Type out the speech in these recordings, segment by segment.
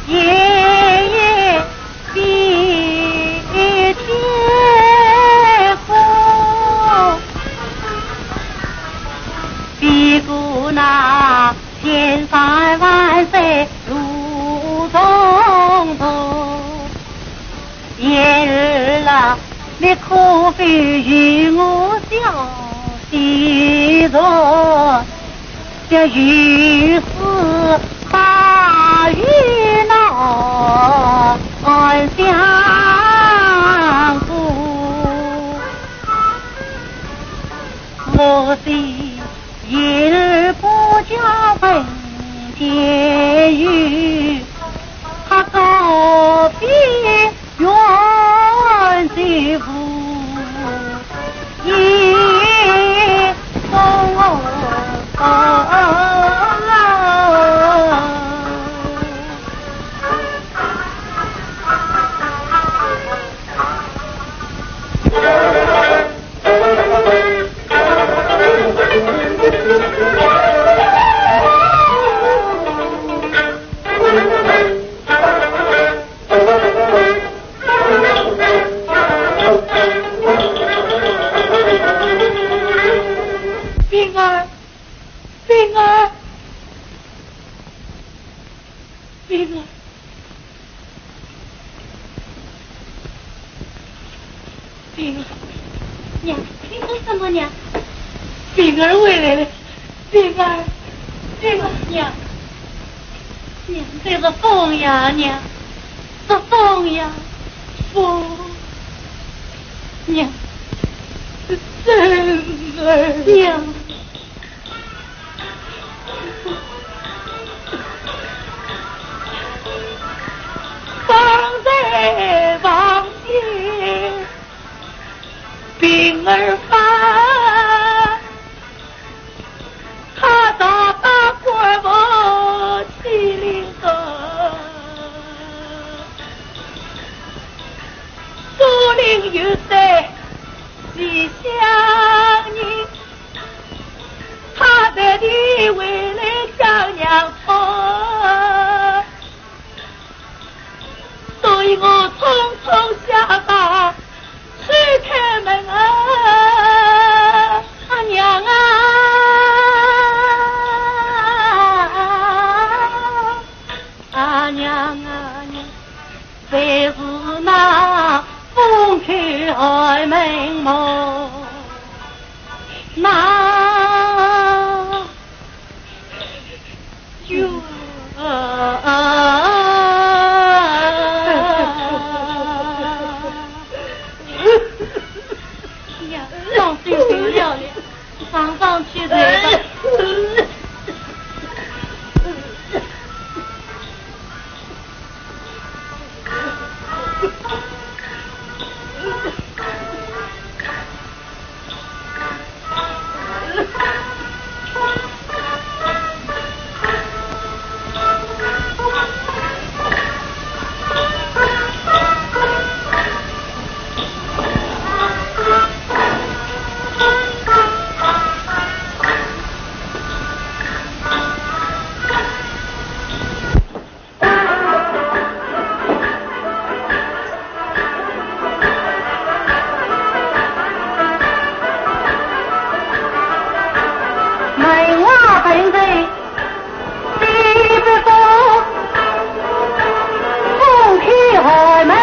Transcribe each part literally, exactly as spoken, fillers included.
夜夜比天高，比过那千山万水路重重。 言儿啊，你可否与我小姐说，这有事把与那安相顾。我的言儿不叫人间有，他高飞 远走无影踪。冰儿，冰儿，冰儿，冰儿。 娘，你说什么娘？冰儿回来了，冰儿，冰儿。娘，娘，这是风呀，娘，是风呀，风。娘，是真儿。娘。 方才望见冰儿发，他到达官府去领个，竹林有山李香凝， 他特地回来叫娘痛，所以我匆匆下马去开门啊。啊娘啊，啊娘啊娘， 还是那风吹开门么，那有啊。呀，伤心极了了。 上上去睡吧。门外本是西北风，风吹寒梅，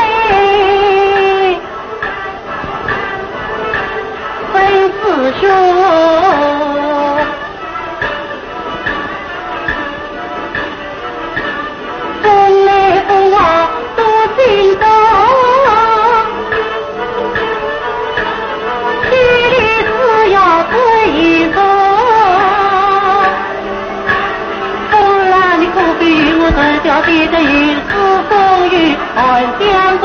本是凶。 风来风往多心动，千里之遥最远送。风啊，你可否与我说，小姐这有事风雨寒相顾。